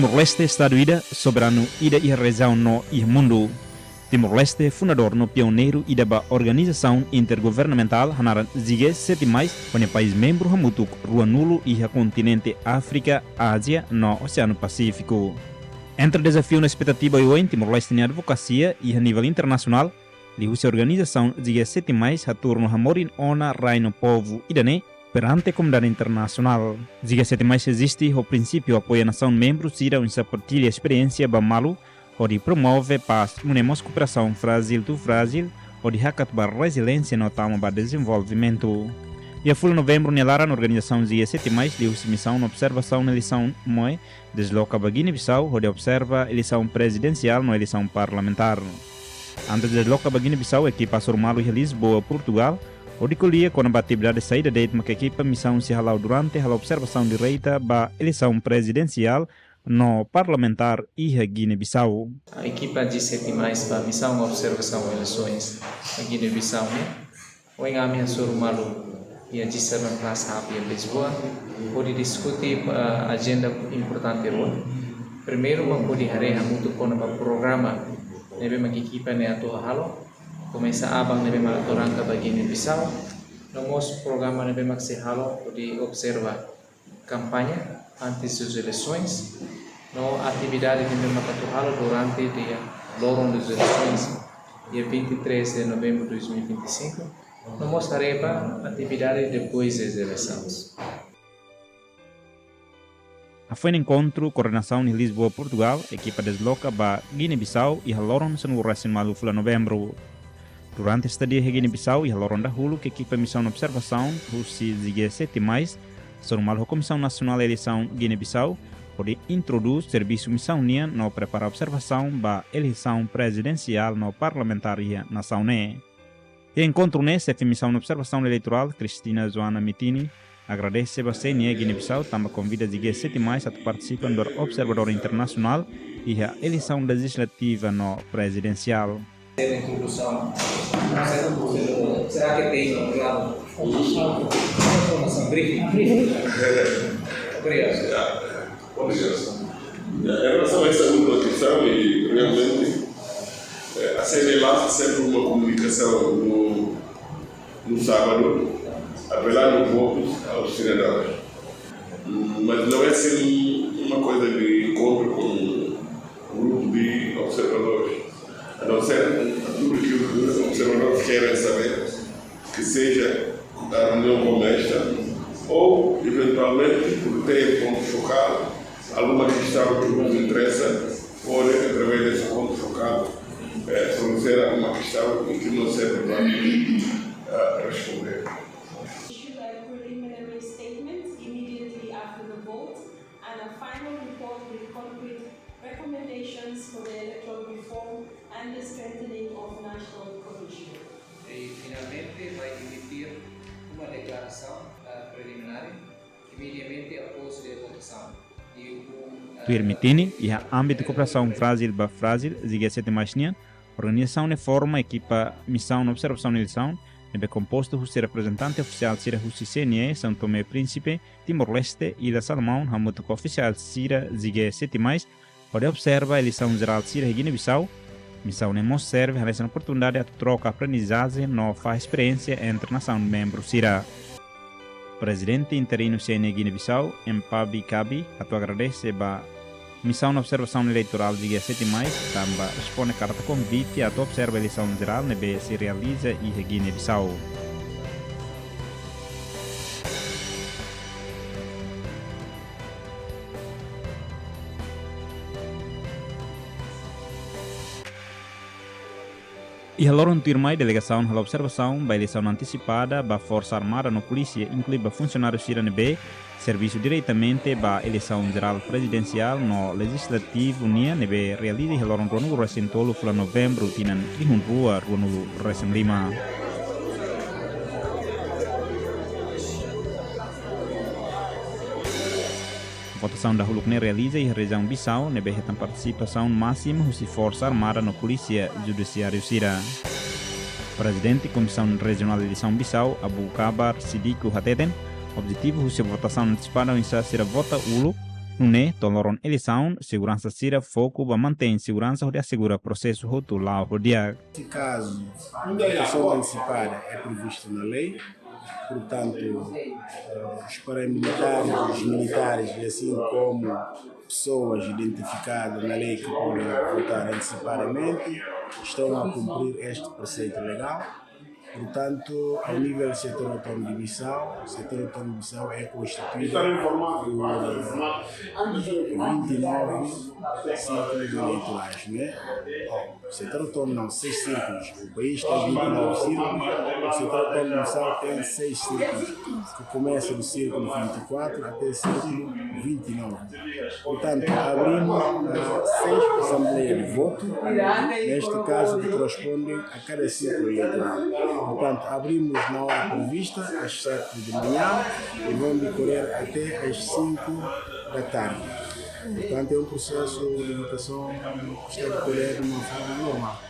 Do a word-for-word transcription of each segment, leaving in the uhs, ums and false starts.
Timor-Leste estadu ida, soberanu ida iha rejiaun no iha mundu. Timor-Leste fundadór no pioneiru ida ba organizasaun intergovernamentál hanaran G sete mais, ho nia país membru hamutuk ruanulu iha kontinente Áfrika, Ázia no Oseanu Pasífiku. Entre dezafiu no espetativa oioin, Timor-Leste nia advokasia iha nivel internasionál, liuhusi organizasaun G sete mais hatuur no hamoris ona rai no povu ida-ne'e perante komunidade internasionál. G sete mais eziste ho prinsípiu apoia nasaun membru sira oinsá partilla esperiénsia ba malu, hodi promove pás, nune'e mós kooperasaun frájil to'o frájil, hodi hakat ba reziliénsia no tama ba dezenvolvimentu. Iha fulan Novembru nia laran, organizasaun G sete mais, liuhusi misaun observasaun eleisaun MOE, desloka ba Guiné-Bissau, hodi observa eleisaun prezidensiál no eleisaun parlamentár. Antes desloka ba Guiné-Bissau, ekipa hasoru malu iha Lisboa, Portugál, hodi ko'alia kona-ba atividade saida de'it maka ekipa misaun sei hala'o durante halo observasaun direta ba eleisaun prezidensiál no parlamentár iha Guiné-Bissau. Ekipa G sete mais ba misaun observasaun eleisoens ba Guiné-Bissau ne'e, ohin ami hasoru malu iha G seven Plus Hub iha Lisboa, hodi diskute, eh, ajenda importante rua. Primeiru, mak hodi haree hamutuk kona-ba programa ne'ebé mak ekipa ne'e atu halo, komesa aban ne'ebé mak atu arranka ba Guiné-Bissau, no mós programa ne'ebé mak sei halo hodi observa kampaña antes das eleições, no atividade ne'ebé mak atu halo durante dia loron das eleições, dia vinte e três de novembro de dois mil e vinte e cinco, no mós haree ba atividade depois das eleições. Hafoin enkontru koordenasaun iha Lisboa, Portugál, ekipa desloka ba Guiné-Bissau iha loron sanulu-resin-malu fulan Novembru. Durante estadia iha Guiné-Bissau, iha loron dahuluk, ekipa misaun observasaun husi G sete mais hasoru malu ho Komisaun Nasionál Eleisaun Guiné-Bissau, hodi introdús servisu misaun nian no prepara observasaun ba eleisaun prezidensiál no parlamentár iha nasaun ne'e. Iha enkontru ne'e, xefe misaun observasaun eleitorál, Cristina Joana Mitini, agradese ba C N E Guiné-Bissau tanba konvida G sete mais atu partisipa nu'udar observadór internasionál iha eleisaun lejizlativa no prezidensiál. Introdução. Será que tem um plano? Formação. Formação, briefing. Obrigado. Obrigado. Em relação a essa última questão, e realmente, eh, a C N E lança sempre uma comunicação no, no sábado, apelando votos aos cidadãos. Hum, mas não é assim uma coisa de encontro com um grupo de observadores. A não ser tudo que os observadores querem saber, que seja a reunião como esta, ou, eventualmente, porque tem ponto focado, alguma questão que nos interessa, podem, através desse ponto focado, eh, fornecer alguma questão em que não serve para, eh, responder. Issued a preliminary statement immediately after the vote and a final report with concrete recommendations for the electoral reform and the strengthening of national cohesion. E finalmente vai emitir uma declaração, ah, preliminar imediatamente após de votação. E um, ah, Tuir Mitini, iha ámbitu kooperasaun frájil ba frájil, G sete mais nian, organizasaun ne'e forma ekipa misaun observasaun eleisaun, ne'ebé kompostu husi reprezentante ofisiál sira husi C N E, São Tomé e Príncipe, Timor-Leste, Ilha Salomão, hamutuk ho ofisiál sira G sete mais, hodi observa eleisaun jerál sira iha Guiné-Bissau. Misaun ne'e mós serve hanesan oportunidade atu troka aprendizajen no fahe esperiénsia entre nasaun membru sira. Prezidente interinu C N E Guiné-Bissau, Mpabi Kabi, atu agradese ba misaun observasaun eleitorál G sete mais, tanba responde karta konvite atu observa eleisaun jerál ne'ebé sei realiza iha Guiné-Bissau. Iha loron tuirmai, delegasaun halo observasaun ba eleisaun antesipada ba Forsa Armada no Polísia, inklui ba funsionáriu sira ne'ebé servisu diretamente ba eleisaun jerál prezidensiál no lejizlativu nian ne'ebé realiza iha loron ruanulu-resin-tolu fulan Novembru tinan rihun rua ruanulu-resin-lima. Votasaun dahuluk ne'e realiza iha rejiaun Bissau, ne'ebé hetan partisipasaun másima husi Forsa Armada no Polísia Judisiáriu sira. Prezidente Komisaun Rejionál Eleisaun Bissau, Abu Kabar Sidiku hateten, objetivu husi votasaun antesipada oinsá sira vota uluk, Nune'e, to'o loron eleisaun, seguransa sira foku ba mantein seguransa hodi asegura prosesu hotu la'o ho di'ak. Neste caso, a votação antecipada é prevista na lei, portanto, eh, os paramilitares, os militares, e assim como pessoas identificadas na lei que podem votar antecipadamente, estão a cumprir este preceito legal. Portanto, ao nível do setor autónomo de Bissau, o setor autónomo de Bissau é constituído por, eh, vinte e nove círculos eleitorais, né? O setor autónomo não, seis círculos. O país tem vinte e nove círculos, o setor autónomo de Bissau tem seis círculos, que começa do círculo vinte e quatro até o círculo vinte e nove. Portanto, abrimos, ah, seis assembleias de voto. Neste caso, que correspondem a cada círculo eleitoral. Portanto, abrimos na hora prevista, às sete de manhã, e vão decorrer até às cinco da tarde. Portanto, é um processo de votação que está a decorrer de uma forma normal.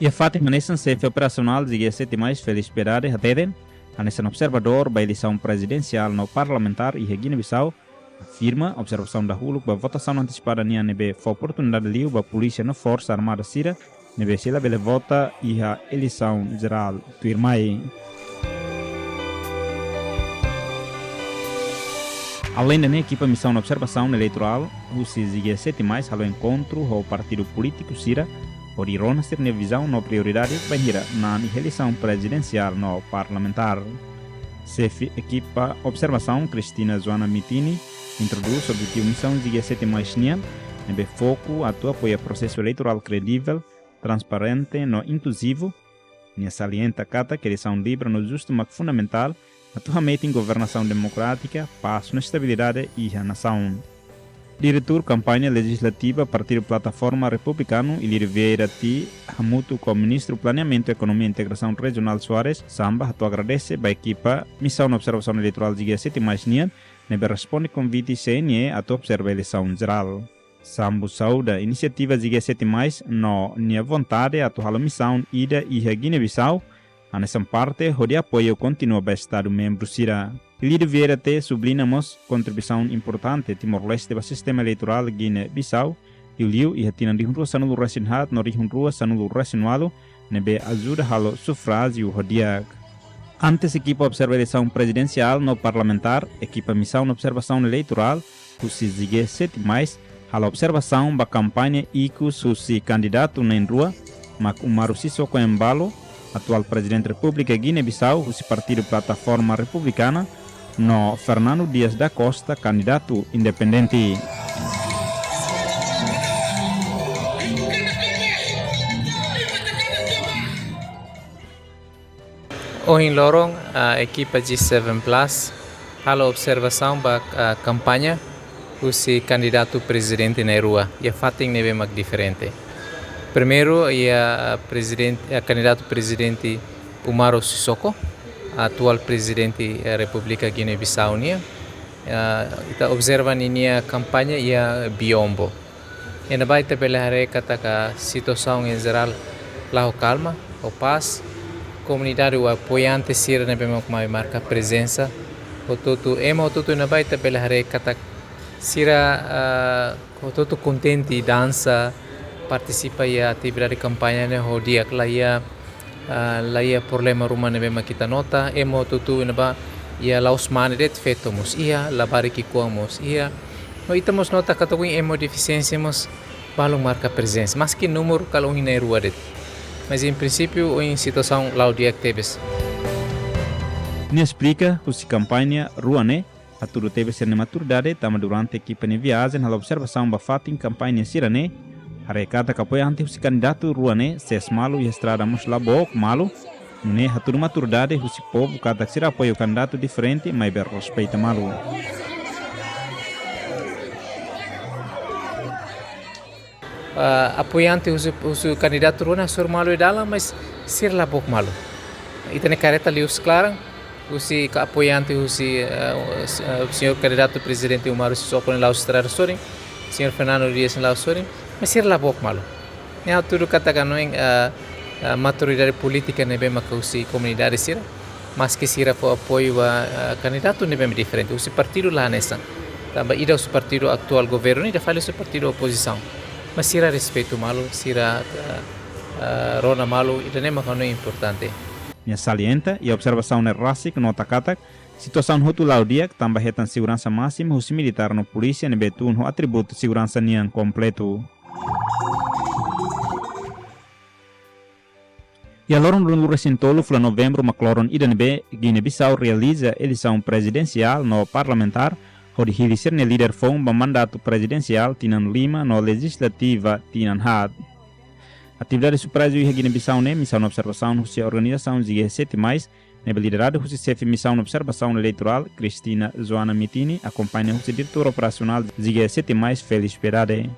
Iha fatin hanesan, xefe operasionál G S sete mais, Félix Piedade, hateten, hanesan observadór ba eleisaun prezidensiál no parlamentár iha Guiné-Bissau, afirma observasaun dahuluk ba votasaun antesipada nian ne'ebé fó oportunidade liu ba polísia no forsa armada sira ne'ebé sei la bele vota iha eleisaun jerál tuirmai. Aleinde ne'e, ekipa misaun observasaun eleitorál husi G S sete mais halo enkontru ho partidu polítiku sira hodi rona sira-nia vizaun no prioridade bainhira na'an iha eleisaun prezidensiál no parlamentár. Xefe ekipa observasaun, Cristina Joana Mitini, introdús objetivu misaun G S sete mais nian, ne'ebé foku atu apoia prosesu eleitorál kredivel, transparente no inkluzivu. Nia salienta katak eleisaun livre no justu mak fundamentál atu hametin governasaun demokrátika, pás no estabilidade iha nasaun. Diretór Kampaña Lejislativa Partidu Plataforma Republikanu, Ilírio Vieira T, hamutuk ho Ministru Planeamentu, Ekonomia i Integrasaun Rejionál Soares Samba, hato'o agradese ba ekipa misaun observasaun eleitorál G S sete mais nian ne'ebé responde konvite C N E atu observa eleisaun jerál. Samba saúda inisiativa G S sete mais no nia vontade atu halo misaun ida iha Guiné-Bissau, hanesan parte hodi apoiu kontínua ba Estadu membru sira. Ilírio Vieira T subliña mós kontribuisaun importante Timor-Leste ba sistema eleitorál Guiné-Bissau, liuliu iha tinan rihun rua sanulu resin haat no rihun rua sanulu resin ualu, ne'ebé ajuda halo sufrájiu ho di'ak. Antes ekipa observa eleisaun prezidensiál no parlamentár, ekipa misaun observasaun eleitorál husi G S sete mais halo observasaun ba kampaña ikus husi kandidatu na'in-rua, mak Umaro Sissoco Embaló, atuál Prezidente Repúblika Guiné-Bissau husi Partidu Plataforma Republikana, no Fernando Dias da Costa, kandidatu independente. Ohin loron, ah, ekipa G seven plus halo observasaun ba, ah, kampaña husi kandidatu prezidente na'in-rua, iha fatin ne'ebé mak diferente. Primeiru, iha, ah, prezidente, ah, kandidatu prezidente Umaro Sissoco, atuál prezidente, eh, Repúblika Guiné-Bissau nian. Ah, ita observa ninia kampaña iha Biombo. Iha ne'ebá ita bele haree katak situasaun em geral la'o kalma, ho pás. Komunidade ou apoiante sira ne'ebé mak mai marka prezensa. Hotu-hotu, ema hotu-hotu iha ne'ebá ita bele haree katak sira, ah, hotu-hotu kontente, dansa, partisipa iha atividade kampaña ne'e ho di'ak, la iha, ah, la iha problema ruma ne'ebé mak ita nota. Ema hotu-hotu iha ne'ebá, iha la'ós mane de'it, feto mós iha, labarik ki'ikoan mós iha. No ita mós nota katak ohin ema defisiénsia mós balun marka prezensa, maski númeru kala ohin na'in-rua de'it. Mas em princípio, ohin situasaun la'o di'ak tebes. Nia esplika, husi kampaña rua ne'e hatudu tebes sira-nia maturidade, tanba durante ekipa nia viajen halo observasaun ba fatin kampaña sira-ne'e, haree katak apoiante husi kandidatu rua ne'e sees malu iha estrada mós la book malu, nune'e hatudu maturidade husi povu katak sira apoiu kandidatu diferente, maibé respeita malu. Ah, apoiante husi, husi kandidatu rua ne'e hasoru malu iha dalan, mas sira la book malu. Ita-nia karreta liu klaran, husi ka-, apoiante husi, ah, s-, ah, señór kandidatu prezidente Umaro Sissoco ne'e la'o estrada sorin, señór Fernando Dias ne'e la'o sorin, mas sira la book malu. Ne'e hatudu katak ohin, ah, ah, maturidade polítika ne'ebé maka husi komunidade sira, maski sira fó apoiu ba, ah, kandidatu ne'ebé diferente, husi partidu la hanesan. Tanba ida husi partidu atuál governu, ida fali husi partidu opozisaun. Mas sira respeitu malu, sira, eh, eh, rona malu, ida-ne'e mak hanoin importante. Nia salienta, iha observasaun ne'e rasik nota katak situasaun hotu la'o di'ak, tanba hetan seguransa másimu husi militár no polísia ne'ebé tun ho atributu seguransa nian kompletu. Iha loron ruanulu-resin-tolu fulan Novembru mak loron ida ne'ebé Guiné-Bissau realiza eleisaun prezidensiál no parlamentár, hodi hili sira-nia líder foun ba mandatu prezidensiál tinan lima no lejizlativa tinan haat. Atividade surpreza iha Guiné-Bissau ne'e, misaun observasaun husi organizasaun G sete mais, ne'ebé lideradu husi xefe misaun observasaun eleitorál, Cristina Joana Mitini, akompaña husi diretór operasionál G sete mais, Félix Piedade.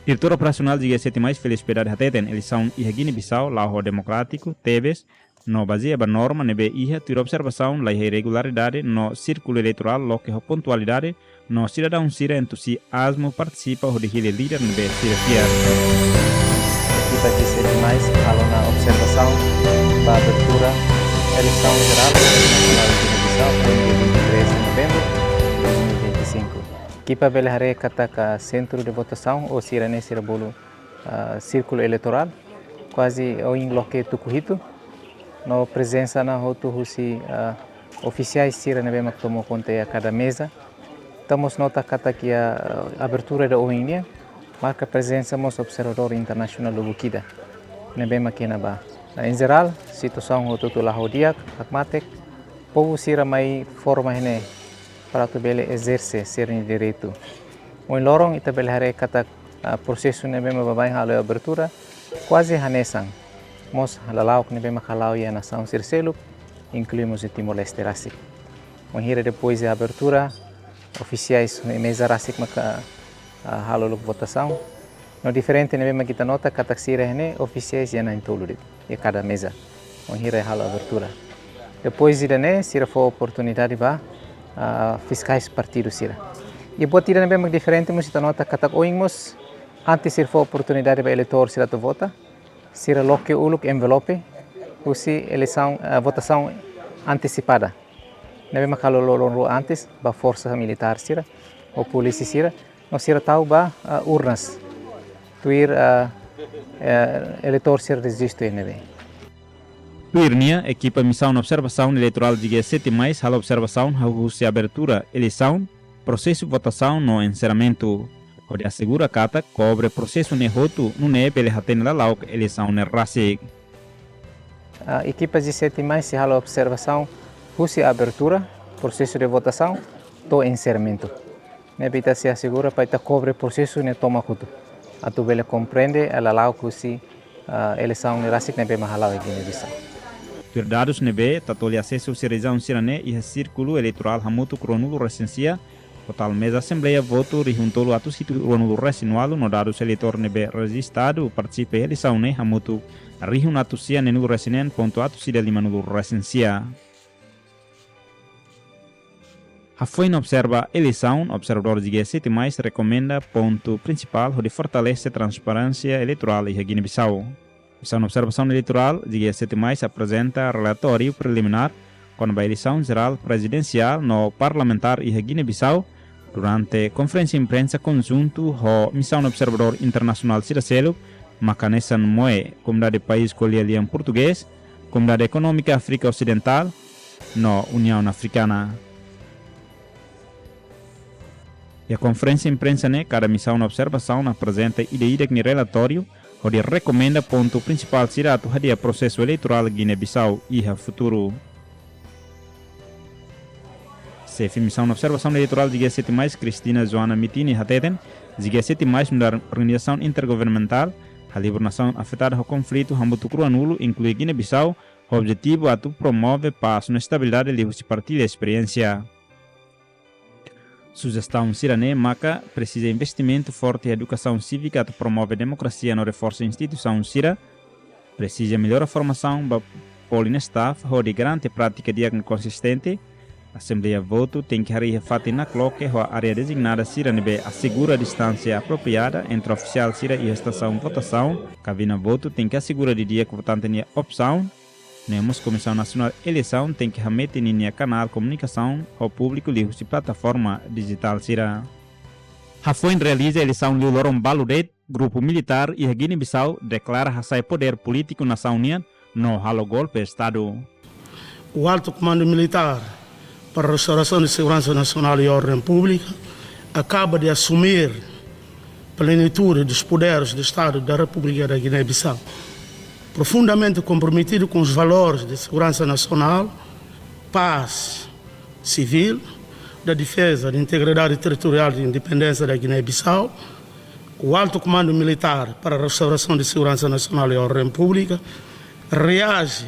Diretór operasionál G sete mais, Félix Piedade hateten, eleisaun iha Guiné-Bissau la'o ho demokrátiku, tebes, no bazeia ba norma ne'ebé iha, tuir observasaun la iha irregularidade no sírkulu eleitorál loke ho pontualidade, no sidadaun sira entuziazmu partisipa hodi hili líder ne'ebé sira fiar. Ekipa G sete mais halo ona observasaun ba abertura eleisaun jerál nasionál Guiné-Bissau, iha dia vinte e três de novembro de dois mil e vinte e cinco. Ekipa bele haree katak sentru de votasaun ou sira-ne'e sira bolu, ah, sírkulu eleitorál, kuaze oin loke tuku hitu, no prezensa ona hotu husi, ah, ofisiais sira ne'ebé mak tomo konta iha kada meza. Ita mós nota katak iha, ah, abertura ida ohin nian, marka prezensa mós observadór internasionál lubuk ida ne'ebé mak iha ne'ebá. Ah, em geral, situasaun hotu-hotu la'o di'ak, hakmatek, povu sira mai forma iha ne'e para atu bele ezerse sira-nia direitu. Ohin loron ita bele haree katak, ah, prosesu ne'ebé mak baibain halo abertura, kuaze hanesan mós lala'ok ne'ebé mak hala'o iha nasaun sira seluk, inklui mós iha Timor-Leste rasik. Wainhira depois de abertura, ofisiais iha meza rasik maka, ah, halo uluk votasaun. No diferente ne'ebé mak ita nota katak sira iha ne'e ofisiais iha na'in-tolu de'it iha kada meza. Wainhira halo abertura. Depois ida-ne'e sira fó oportunidade ba, ah, fiskais partidu sira. I buat ida ne'ebé mak diferente mós ita nota katak ohin mós antes sira fó oportunidade ba eleitór sira atu vota, sira loke uluk envelope husi eleisaun, ah, votasaun antesipada. Ne'ebé mak halo loron rua antes ba forsa militár sira ou polísia sira, no sira tau ba, ah, urnas. Tuir, ah, eh, eleitór sira rejistu iha ne'ebé. Tuir nia, ekipa misaun observasaun eleitorál G sete mais halo observasaun hahú husi abertura eleisaun, prosesu votasaun no enserramentu, hodi asegura katak kobre prosesu ne'e hotu, nune'e bele hatene lala'ok eleisaun ne'e rasik. Ah, ekipa G sete mais sei halo observasaun husi abertura, prosesu de votasaun, to'o enserramentu. Ne'ebé ita sei asegura para ita kobre prosesu ne'e tomak hotu, atu bele komprende lala'ok husi, ah, eleisaun ne'e rasik ne'ebé mak hala'o iha Guiné-Bissau. Tuir dadus ne'ebé Tatoli asesa husi rejiaun sira-ne'e, iha sírkulu eleitorál hamutuk ruanulu-resin-sia, totál meza asembleia votu rihun tolu atus hitu ruanulu-resin-ualu, no dadus eleitór ne'ebé rejistadu partisipa iha eleisaun ne'e hamutuk rihun atus sia neenulu-resin-neen pontu atus ida limanulu-resin-sia. Hafoin observa eleisaun, observadór G sete mais rekomenda pontu prinsipál hodi fortalese transparénsia eleitorál iha Guiné-Bissau. Misaun observasaun eleitorál G sete mais aprezenta relatóriu preliminár kona-ba eleisaun jerál prezidensiál no parlamentár iha Guiné-Bissau durante konferénsia imprensa konjuntu ho misaun observadór internasionál sira seluk, maka hanesan MOE, Komunidade País Ko'alia Lian Portugés, Komunidade Ekonómika Áfrika Osidentál, no Uniaun Afrikana. Iha konferénsia imprensa ne'e, kada misaun observasaun aprezenta ida-idak nia relatóriu, hodi rekomenda pontu prinsipál sira atu hadi'a prosesu eleitorál Guiné-Bissau iha futuru. Xefe misaun observasaun eleitorál G sete mais, Cristina Joana Mitini hateten, G sete mais nu'udar organizasaun intergovernamentál halibur nasaun afetada ho konflitu hamutuk ruanulu, inklui Guiné-Bissau, ho objetivu atu promove pás no estabilidade liuhusi partilla esperiénsia. Sujestaun sira-ne'e maka presiza investimentu forte iha edukasaun sívika atu promove demokrasia no reforsa instituisaun sira, presiza mellora formasaun ba polling staff hodi garante prátika di'ak no konsistente, asembleia votu tenke harii iha fatin nakloke ho área dezignada sira ne'ebé asegura distánsia apropriada entre ofisiál sira iha estasaun votasaun, kabina votu tenke asegura didi'ak votante nia opsaun, Ne'e mós Komisaun Nasionál Eleisaun tenke hametin ninia kanál komunikasaun ho públiku liuhusi plataforma dijitál sira. Hafoin realiza eleisaun liu loron balu de'it, grupu militár iha Guiné-Bissau deklara hasai podér polítiku nasaun nian no halo golpe estadu. O Alto Comando Militar para a Restauração de Segurança Nacional e Ordem Pública acaba de assumir plenitude dos poderes do Estado da República da Guiné-Bissau. Profundamente comprometido com os valores de segurança nacional, paz civil, da defesa da integridade territorial e independência da Guiné-Bissau, o Alto Comando Militar para a Restauração de Segurança Nacional e Ordem Pública reage.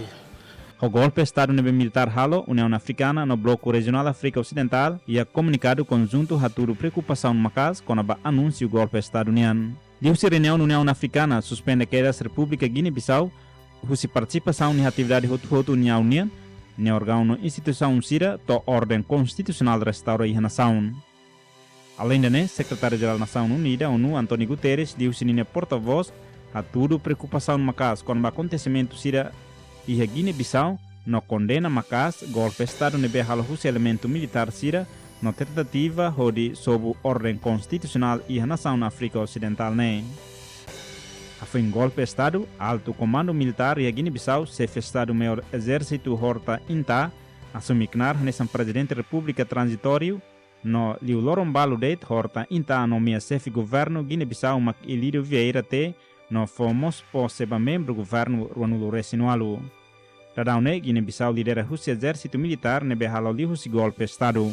Ho golpe estadu ne'ebé militár halo, Uniaun Afrikana no Bloku Rejionál Áfrika Osidentál iha komunikadu konjuntu hatudu preokupasaun maka'as kona-ba anúnsiu golpe estadu nian. Liuhusi reuniaun, Uniaun Afrikana suspende kedas Repúblika Guiné-Bissau husi partisipasaun iha atividade hotu-hotu Uniaun nian, nia órgaun no instituisaun sira to'o orden konstitusionál restaura iha nasaun. Aleinde ne'e, Sekretáriu Jerál Nasaun Unida, ONU, António Guterres, liuhusi ninia portavós, hatudu preokupasaun maka'as kona-ba akontesimentu sira iha Guiné-Bissau, no kondena maka'as golpe estadu ne'ebé halo husi elementu militár sira, no tentativa hodi sobu orden konstitusionál iha nasaun Áfrika Osidentál ne'e. Hafoin golpe estadu, Altu Komandu Militár iha Guiné-Bissau, Xefe Estadu Maiór Ezérsitu Horta Inta, asume knaar hanesan Prezidente Repúblika Tranzitóriu, no liu loron balu de'it Horta Inta nomeia Xefe Governu Guiné-Bissau mak Ilírio Vieira tee, no fó mós pose ba membru governu ruanulu-resin-ualu. Daudaun ne'e Guiné-Bissau lidera husi ezérsitu militár ne'ebé halo liuhusi golpe estadu.